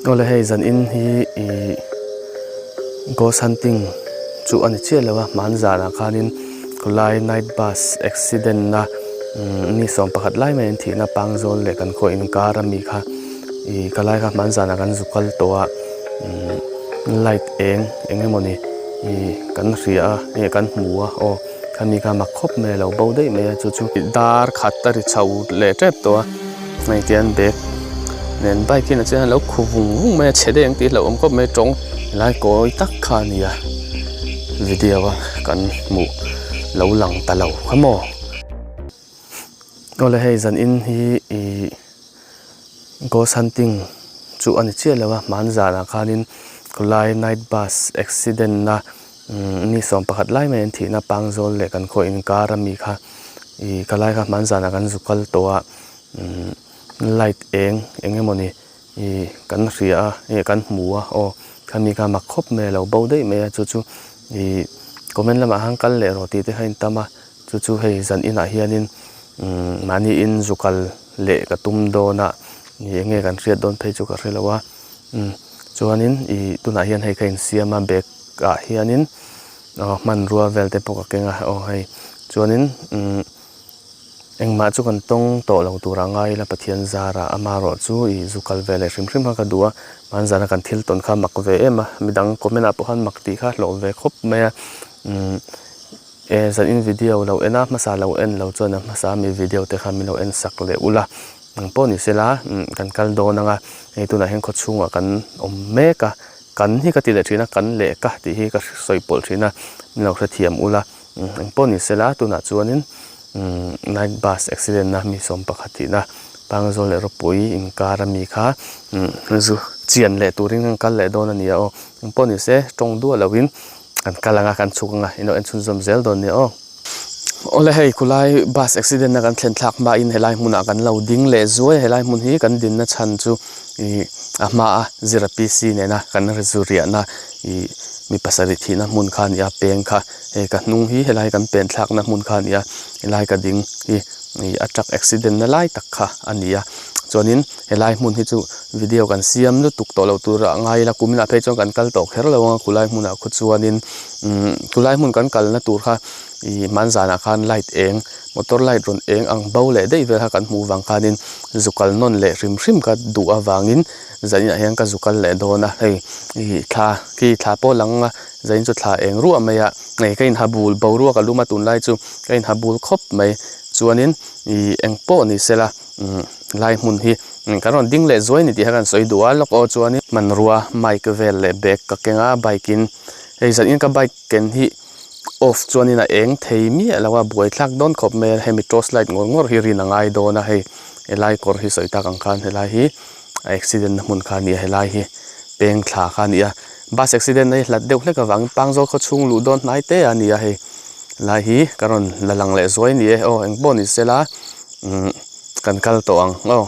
Awle hei zan in hi ih ghost hunting chu a ni chiah lo a hman zanah khanin khawlai night bus accident na umm ni 11 lai mai an thihna pangzawl leh kan khaw inkar ami kha ih kalai kha hman zanah kan zu kal tawh a umm light eng eng emawni ih kan hria a ih kan hmu a aw khami kha mak khawp mai a lo bo daih mai a chu chu dar khat a ri chho leh tep tawh a. Hei tian bag nen bike in a chuan alo khu vung vung mai a chhe daih ang tih hlauh awm khawp mai tawng helai kawi tak kha a ni a video a kan hmuh lo lang ta lo kha maw. Awle hei zan in hi ih ghost hunting chu a ni chiah lo a hman zanah khanin khawlai night bus accident na ni 11 lai mai an thihna pangzawl leh kan khaw inkar ami kha. Ih ka lai kha hman zanah kan zu kal tawh a umm light eng eng emawni ih kan hria a ih kan hmu a aw khami kha mak khawp mai a lo bo daih mai a chu chu ih comment lamah khan kal leh rawh tih te kha a intam a chu chu hei zan inah hianin umm mahni in zu kal leh ka tum dawn a ih eng nge kan hriat dawn phei chu ka hre lo a umm chuanin ih tunah hian hei ka insiam a bag ah hianin. Aw hmanrua vel te pawh ka keng a aw hei chuanin umm engmah chu kan tawng tawh lo tur a ngai ila Pathian zara amaherawh chu ih zu kal ve leh hrim hrim kha ka duh a hmanzana kan thil tawn kha mak ve em a midang comment ah pawh khan mak tih kha hlawh ve khawp mai a umm e zanin video lo en a hmasa lo en lo chuan a hmasa mi video te kha min lo en sak leh ula eng pawh ni sela umm kan kal dawn ang a hei tunah hian khawchhungah kan awm mek a. Kan hi ka ti leh thin a, kan leh ka tih hi ka sawi pawlh thin a, min lo hrethiam ula, engpawh ni sela tunah chuanin night bus accident na mi 11 tihna Pangzawl leh Ropui inkar ami kha zu chian leh turin kan kal leh dawn a ni a aw, engpawh ni se tawng duah loin kan kal ang a, kan chhuk ang a, in lo en chhunzawm zel dawn nia aw. Awle hei khulai bus accident na kan thlen thlak hmain helai hmunah kan lo ding leh zuai a helai hmun hi kan dinna chhan chu ih a hmaa zira PC nena kan zu riahna ih mi pasarih thihna hmun kha a ni a peng kha hei ka hnung hi helai kan pen thlakna hmun kha a ni a helai ka ding hi ih a truck accident na lai tak kha a ni a chuanin helai hmun hi chu video kan siam lutuk tawh lo tur a ngai ila kuminah phei chuan kan kal tawh kher lo ang a khulai hmunah khaw chuanin. Umm chulai hmun kan kalna tur kha ih hmanzanah khan light eng motor light rawn eng ang bo leh daih vel kha kan hmuh vang khanin zu kal nawn leh hrim hrim ka duh avangin zaninah hian ka zu kal leh dawn a hei ih thla khi thla pawh a lang a zanin chu thla eng ruah mai a hei ka inha bul boruak a lum a tunlai chu ka inha bul khawp mai chuanin ih eng pawh ni sela umm lai hmun hi kan rawn ding leh zuai a ni tih kha kan sawi duh a lawk aw chuanin hmanrua mic vel leh bag ka keng a bike in. Hei zan in ka bike ken hi off chuanin a eng thei miah lo a buaithlak dawn khawp mai a hemi torch light ngawr ngawr hi rin a ngai dawn a hei helai kawr hi sawi tak ang khan helai hi a accident na hmun kha a ni a helai hi peng thla kha a ni a bus accident na hi hlat deuh hlek avangin pangzawl khaw chhung luh dawn hnai te a ni a hei helai hi ka rawn la lang leh zuai a ni e aw engpawh ni sela umm kan kal tawh ang aw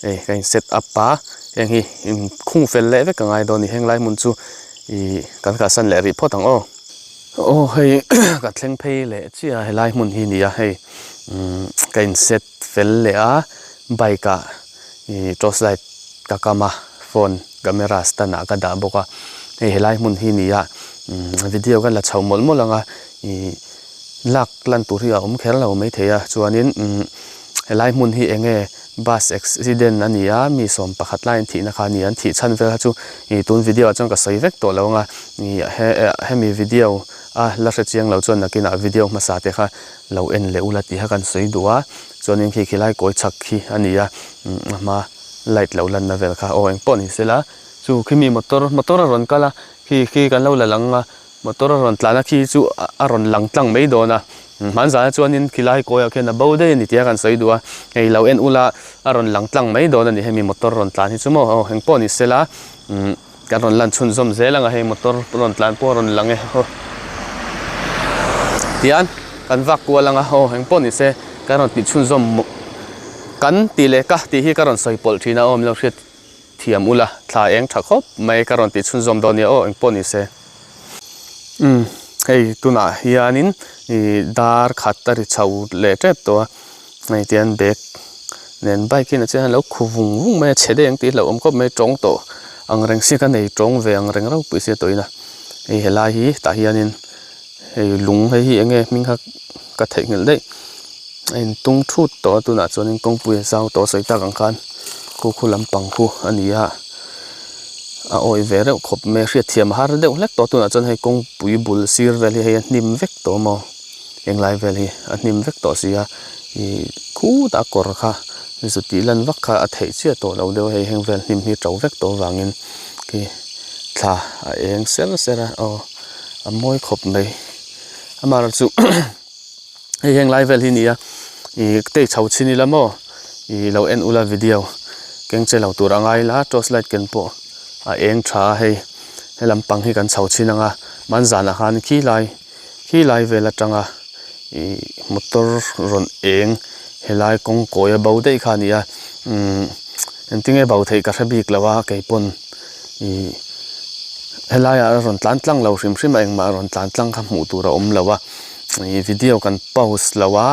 hei ka in set up a heng hi in khung fel leh vek a ngai dawn a ni henglai hmun chu. Ih kan kalsan leh rih phawt ang aw. Aw hei ka thleng phei leh chiah a helai hmun hi nia hei umm ka in set fel leh a bike ah ih torch light ka kam a phone camera stand ah ka dah bawk a hei helai hmun hi nia umm video ka la chho mawlh mawlh ang a ih lak lan tur hi a awm kher lo maithei a chuanin umm helai hmun hi eng nge. Bus accident a ni a, mi 11 laiin thihna kha a ni a, an thih chhan vel kha chu ih tun video ah chuan ka sawi vek tawh lo ang a, ih he hemi video a la hre chiang lo chuan nakinah video hmasa te kha lo en leh ula tih kha kan sawi duh a, chuanin khi khilai kawi chhak khi a ni a, a hma light lo lanna vel kha aw engpawh ni sela chu khimi motor motor a rawn kal a khi khi kan lo la lang a. Motor a rawn tlan a khi chu a rawn lang tlang mai dawn a hmanzana chuanin khilai kawiah khian a bo daih a ni tia kan sawi duh a hei lo en ula a rawn lang tlang mai dawn a ni hemi motor rawn tlan hi chu maw aw eng pawh ni sela umm kan rawn lan chhunzawm zel ang a hei motor rawn tlan pawh a rawn lang e aw tian kan vak kual ang a aw eng pawh ni se kan rawn tih chhunzawm kan tih leh ka tih hi ka rawn sawi pawlh thin a aw min lo hriat. Thiam ula, thla eng tha khawp mai ka rawn tih chhunzawm dawn nia aw, engpawh ni se. Umm, hei tunah hianin ih dar khat a ri chho leh tep tawh a, hei tian bag nen bike in a chian a lo khu vung vung mai a, chhe daih ang tih hlauh awm khawp mai, tawng tawh Ang reng sia ka nei tawng ve ang reng ropui sia tawhin a hei helai hi tah hianin hei lung hei hi eng nge hming kha ka theihnghilh daih a intung thut tawh a tunah chuanin kawngpui a zau tawh a sawi tak ang khan khu khu lampang khu a ni a a awih ve reuh khawp mai a hriatthiam a har deuh hlek tawh a tunah chuan hei kawngpui bul sir vel hi hei a hnim vek tawh a maw englai vel hi a hnim vek tawh si a ih khutah kawr kha zu tih lan vak kha a theih chiah tawh lo deuh a hei heng vel hnim hi to vek tawh avangin khi thla a eng ser ser a aw a mawi khawp mai amaherawhchu hei heng lai vel hi a ni a ih tei chho chhin ila maw ih lo en ula video keng che lo tur a ngai ila torch light ken pawh a eng tha a hei helam pang hi kan chho chhin ang a hmanzanah khan khilai khilai vel atanga ih motor rawn eng helai kawng kawi a bo daih kha a ni a umm engtinge bo theih ka hre bik lo a keipawn ih helaiah a rawn tlan tlang lo hrim hrim a engmah a rawn tlan tlang kha hmuh tur a awm lo a ih video kan post lo a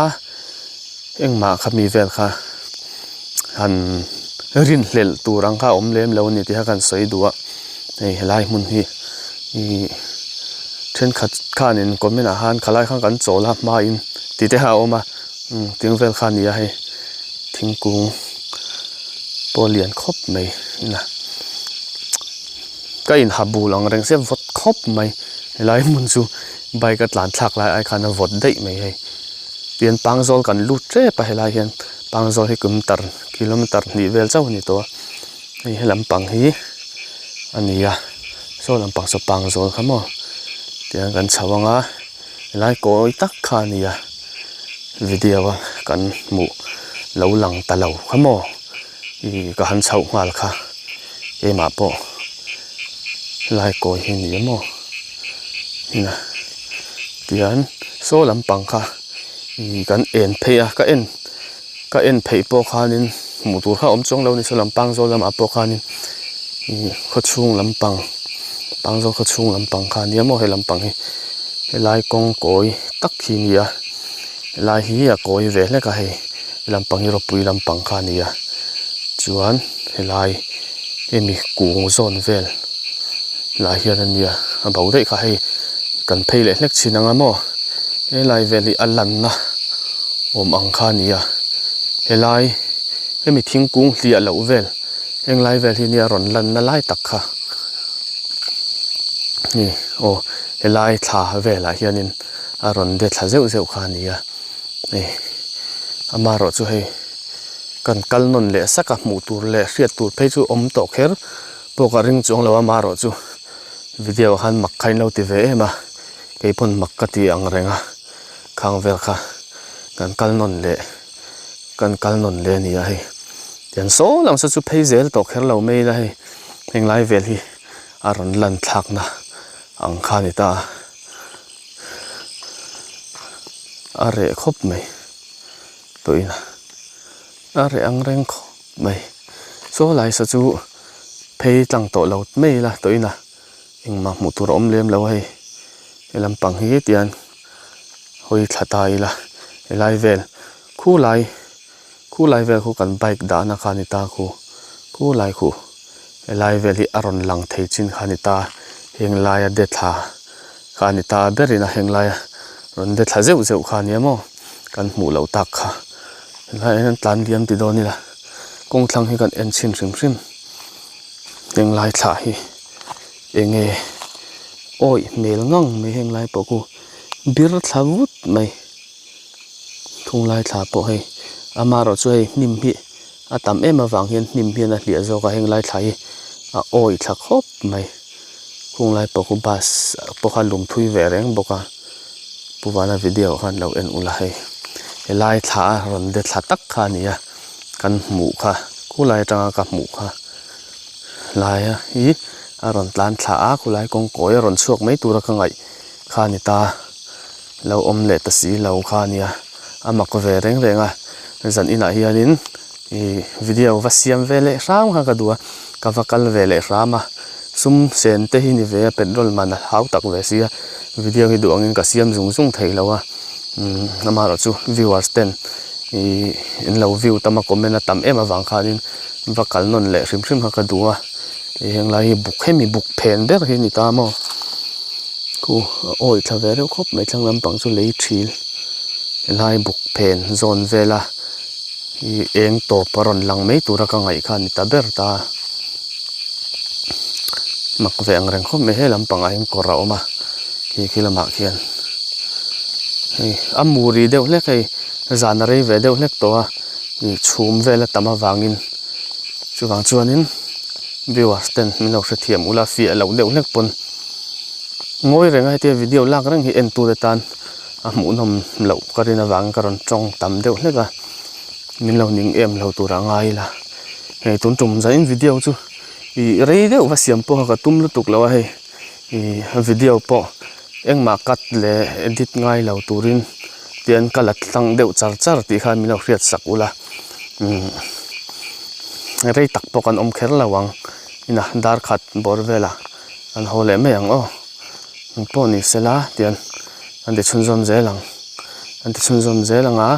engmah kha mi vel kha han rinhlelh tur ang kha a awm lem lo a ni tih kha kan sawi duh a hei helai hmun hi ih thenkhat khanin comment ah khan khalai khan kan chawl a hmain tih te kha a awm a umm tiang vel kha a ni a hei thingkung pawh a lian khawp mai ina ka inha bul ang reng se vawt khawp mai helai hmun chu bike a tlan thlak lai ai khan a vawt daih mai hei. Tihian Pangzawl kan lut tep a helai hian Pangzawl hi kilometer kilometer hnih vel chauh a ni tawh a hei he lampang hi a ni a saw lampang saw Pangzawl kha maw tihian kan chho ang a helai kawi tak kha a ni a video a kan hmuh lo lang ta lo kha maw ih ka han chhoh nghal kha keimah pawh helai kawi hi a ni a maw tihian saw lampang kha ih kan en phei a ka en ka en pheih pawh khanin hmuh tur kha a awm chuang lo a ni saw lam pangzawl lamah pawh khanin ih khawchhung lampang pangzawl khawchhung lampang kha a nia maw he lampang hi helai kawng kawi tak hi a ni a helai hi a kawi ve hlek a hei lampang hi rawpui lampang kha a ni a chuan helai hemi kung zawn vel lah hian a nia a bo daih kha hei kan phei leh hlek chin ang a maw helai vel hi a lanna awm ang kha a ni a helai hemi thingkung hliah loh vel heng lai vel hi nia rawn lanna lai tak kha ni aw helai thla velah hianin a rawn de thla zeuh zeuh kha a ni a hei amaherawh chu hei kan kal nawn leh sak a hmuh tur leh hriat tur phei chu awm tawh kher pawh ka ring chuang lo a amaherawh chu video ah khan mak kha in lo ti ve em a kei pawn mak ka ti ang reng a khang vel kha kan kal nawn leh kan kal nawn leh a ni a hei tiang saw lam saw chu phei zel tawh kher lo mai ila hei henglai vel hi a rawn lan thlak na ang kha a ni ta a a reh khawp mai tawhin a reh ang reng khawp mai saw lai saw chu phei tlang tawh lo mai ila tawhin a engmah hmuh tur a awm lem lo a hei he lampang hi tian hawi thla ta ila helai vel khulai khulai vel khu kan bike dahna kha a ni ta khu khulai khu helai vel hi a rawn lang thei chin kha a ni ta heng laia de thla kha a ni ta berin a heng laia rawn de thla zeuh zeuh kha a nia maw kan hmuh loh tak kha helaiah hian tlan liam ti dawn ila kawng thlang hi kan en chhin hrim hrim. Henglai thlah hi eng nge awih hmel ngang mai henglai pawh khu bir thla vut mai thunglai thla pawh hei amaherawh chu hei hnim hi a tam em avang hian hnim hian a hliah zawk a henglai thla hi a awih thla khawp mai khunglai pawh khu bus pawh kha lung thui ve reng bawk a pu vana video ah khan lo en ula hei helai thla a rawn de thla tak kha a ni a. Kan hmuh kha khulai atanga ka hmuh kha laia hi a rawn tlan thla a khulai kawng kawi a rawn chhuak mai tura ka ngaih kha a ni ta lo awm leh ta si lo kha a nia a mak ve reng reng a zan inah hianin ih video va siam ve leh hram kha ka duh a ka va kal ve leh hram a sum sen te hi ni ve a petrol man a hau tak ve sia video hi duh angin ka siam zung zung thei lo a umm amaherawhchu viewers ten. Ih in lo view tam a comment a tam em avang khanin va kal nawn leh hrim hrim kha ka duh a. Hei heng lai hi buk hemi buk phen ber hi a ni ta maw khu a awi thla ve reuh khawp mai thlang lampang chu lei thil helai buk phen zawn vela ih eng tawp a rawn lang mai tura ka ngaih kha a ni ta ber ta mak ve ang reng khawp mai he lampangah hian kawr a awm a khi khi lamah khian hei a muri deuh hlek hei zan a rei ve deuh hlek tawh a ih chhum vel a tam avangin. Chuvang chuanin viewers ten min lo hrethiam ula fiah loh deuh hlek pawn ngawi reng a hetia video lak reng hi en tur atan a hmuhnawm loh ka rin avangin ka rawn tawng tam deuh hlek a min lo ning em lo tur a ngai ila hei tun tum zanin video chu ih rei deuh va siam pawh kha ka tum lutuk lo a hei ih video pawh engmah cut leh edit ngai lo turin tian ka la tlang deuh char char tih khan min lo hriat sak ula umm rei tak pawh kan awm kher lo ang inah dar khat bawr velah kan haw leh mai ang aw eng pawh ni sela tian kan ti chhunzawm zel ang kan ti chhunzawm zel ang a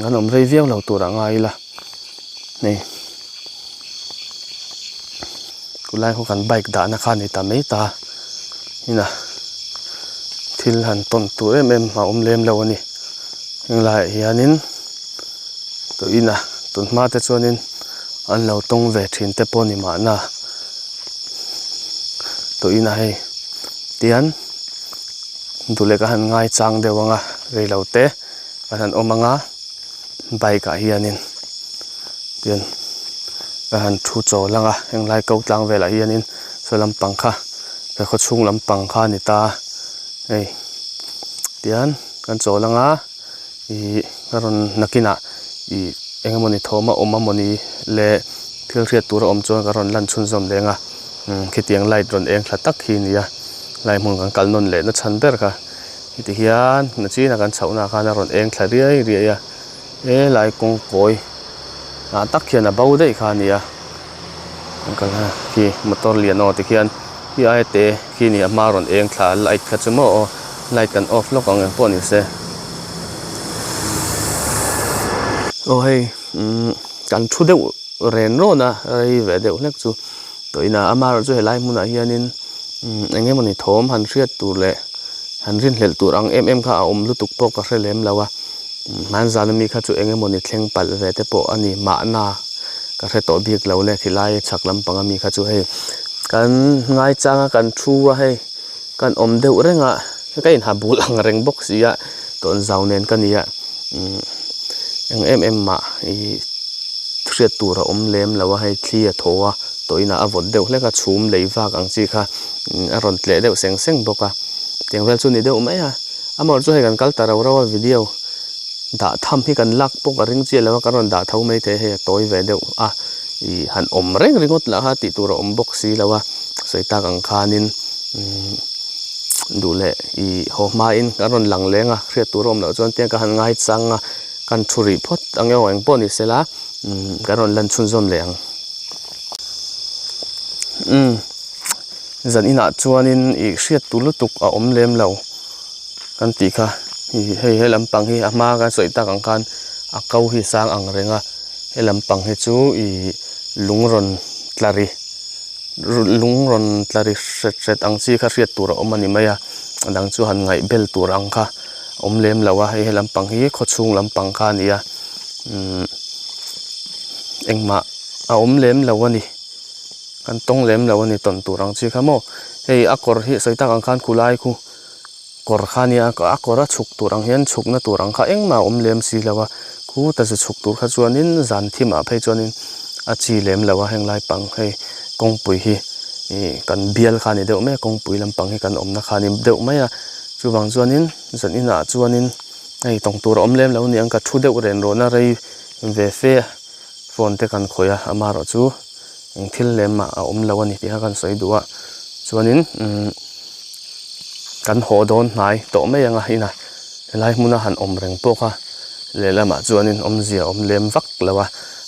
kan awm rei viau lo tur a ngai ila hei khulai khaw kan bike dahna kha a ni ta mai ta inah thil han tawn tur em em a awm lem lo a ni henglaiah hianin tawh inah tun hma te chuanin an lo tawng ve thin te pawh a ni mahna tawh inah hei tian duh leh ka han ngai chang deuh ang a reilo te kan han awm ang a bike ah hianin tian ka han thu chawl ang a henglai ko tlang velah hianin saw lampang kha ka khaw chhung lampang kha a ni ta hei tian kan chawl ang a ih ka rawn nakinah ih eng emawni thawm a awm amawni leh thil hriat tur a awm chuan ka rawn lan chhunzawm leng a umm khitiang light rawn eng thla tak hi a ni a lai hmun kan kal nawn leh na chhan ber kha heti hian nachina kan chhoh na khan a rawn eng thla riai riai a helai kawng kawi ah tak hian a bo daih kha a ni a an kal a khi motor lian aw tikhian khi aia te khi a ni a hma rawn eng thla a light kha chu maw aw light kan off lawk ang eng pawh ni se aw hei umm kan thu deuh ren rawn a rei ve deuh hlek chu tawh in a amaherawh chu helai hmunah hianin umm eng emawni thawm han hriat tur leh han rinhlelh tur ang em em kha a awm lutuk pawh ka hre lem lo a hmanzan ami kha chu eng emawni thleng palh ve te pawh a ni mahna ka hre tawh bik lo le khilai chhak lampang ami kha chu hei kan ngaichang a kan thu a hei kan awm deuh reng a ka inha bul ang reng bawk si a tawnzau nen ka ni a umm eng em em mah ih hriat tur a awm lem lo a hei thli a thaw a tawh inah a vawt deuh hlek a chhum lei vak ang chi kha a rawn tleh deuh seng seng bawk a tiang vel chu a ni deuh mai a amaherawhchu chu hei kan kal ta rau rau a video dah tham hi kan lak pawh ka ring chiah lo a kan rawn dah tho mai thei a hei a tawi ve deuh a ih han awm reng ringawt lah kha tih tur a awm bawk si lo a sawi tak ang khanin umm duh leh ih haw hmain kan rawn lang leng a hriat tur a awm loh chuan tiang ka han ngai chang a kan thu rih phawt ang emaw eng pawh ni sela umm kan rawn lan chhunzawm leh ang umm zan inah chuanin ih hriat tur lutuk a awm lem lo kan tih kha ih hei he lampang hi a hma kan sawi tak ang khan a ko hi sang ang reng a he lampang hi chu ih lung rawn tla ri lung rawn tla ri hret hret ang chi kha hriat tur a awm a ni mai a a dang chu han ngaih bel tur ang kha a awm lem lo a hei he lampang hi khawchhung lampang kha a ni a umm engmah a awm lem lo a ni kan tawng lem lo a ni tawn tur ang chi kha maw hei a kawr hi sawi tak ang khan khulai khu kawr kha nia a kawr a chhuk tur ang hian chhukna tur ang kha engmah a awm lem si lo a khuta zu chhuk tur kha chuanin zan thimah phei chuanin a chi lem lo a heng lai pang hei kawngpui hi ih kan bial kha a ni deuh mai a kawngpui lampang hi kan awmna kha a ni deuh mai a chuvang chuanin zan inah chuanin hei tawng tur a awm lem lo a ni ang ka thu deuh ren rawn a rei ve fe a phone te kan khawih a amaherawh chu eng thil lem mah a awm lo a ni tih kha kan sawi duh a chuanin umm kan haw dawn hnai tawh mai ang a inah helai hmuna han awm reng pawh kha lehlamah chuanin awmzia a awm lem vak lo a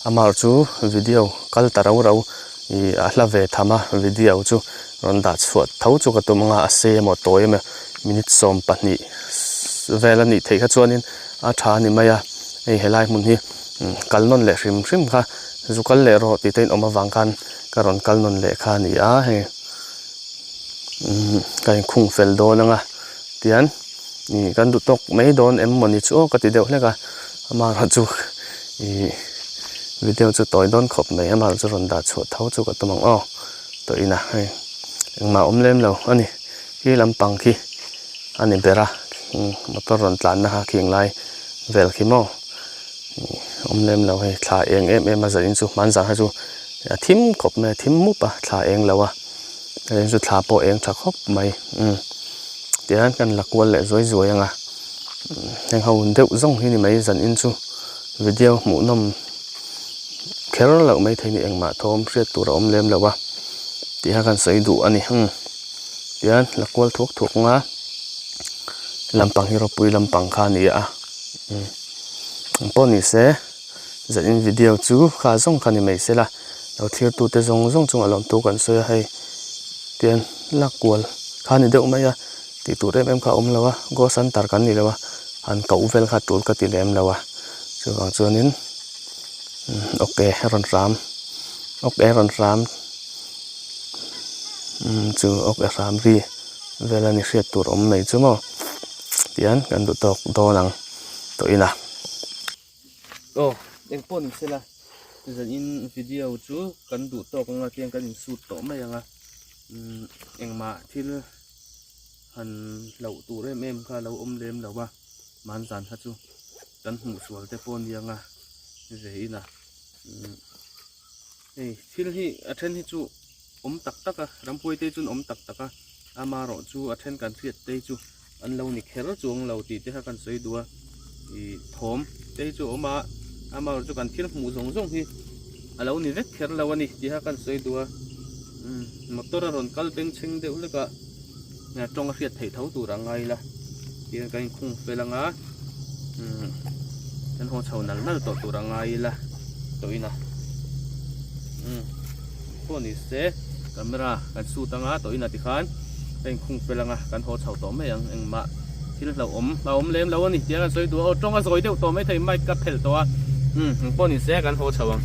amaherawh chu video kal ta rau rau ih a hla ve tham a video chu rawn dah chhuah tho chu ka tum ang a a sei emaw tawi emaw minute 20 vel a nih theih kha chuanin a tha a ni mai a hei helai hmun hi kal nawn leh hrim hrim kha. Zu kal leh rawh tih te in awm avang khan ka rawn kal nawn leh kha a ni a hei umm ka inkhung fel dawn ang a tian ih kan duh tawk mai dawn em mawni chu aw ka ti deuh hlek a amaherawhchu ih video chu tawi dawn khawp mai amaherawhchu rawn dah chhuah tho chu ka tum ang aw tawh ina hei engmah awm lem lo a ni khi lampang khi a ni ber a motor rawn tlanna kha khing lai vel khi maw. Awm lem lo hei thla eng em em a zanin chu hmanzah kha chu a thim khawp mai a thim mup a thla eng lo a zanin chu thla pawh eng tha khawp mai umm tihian kan la kual leh zuai zuai ang a heng ho deuh zawng hi ni mai zanin chu video hmuh nawm kher loh mai thei ni engmah thawm hriat tur a awm lem lo a tih kha kan sawi duh a ni umm tihian la kual thuak thuak ang a lampang hi ropui lampang kha a ni a umm. Ang pawh ni se zanin video chu kha zawng kha ni mai sela lo thlir tute zawng zawng chungah lawmtu kan sawi a hei tian lak kual kha ni deuh mai a tih tur em em kha a awm lo a ghost hunter kan ni lo a han koh vel kha tul ka ti lem lo a chuvang chuanin ok a rawn hram ok a rawn hram umm chu ok a hram ri vel a ni hriat tur awm mai chu maw tian kan duh tawk dawn ang. tawh ila. Aw eng pawh ni sela zanin video chu kan duh tawk anga tiang kan insut tawh mai anga umm engmah thil han hlauh tur em em kha alo awm lem lo a hmanzan kha chu kan hmuh sual te pawh ania nga ve ina umm hei thil hi a then hi chu awm tak tak a ramhuai te chu an awm tak tak a amaherawhchu a then kan hriat te chu. An lo ni kher chuang lo tih te kha kan sawi duh a, ih thawm te hi chu a awm a, amaherawhchu chu kan thil hmuh zawng zawng hi a lo ni vek kher lo a ni tih kha kan sawi duh a, umm motor a rawn kal bengchheng deuh hlek a, tawng a hriat theih tho tur a ngai ila tihian kan inkhung fel ang a, umm kan haw chho nal nal tawh tur a ngai ila tawh in a, umm pawh ni se camera kan shoot ang a tawh in a tikhan. Ka inkhung fel anga kan haw chho tawh mai ang engmah thil hlauhawm a awm lem lo a ni tia kan sawi duh a aw tawng a zawi deuh tawh maithei mic ka phelh tawh a umm engpawh ni se kan haw chho ang.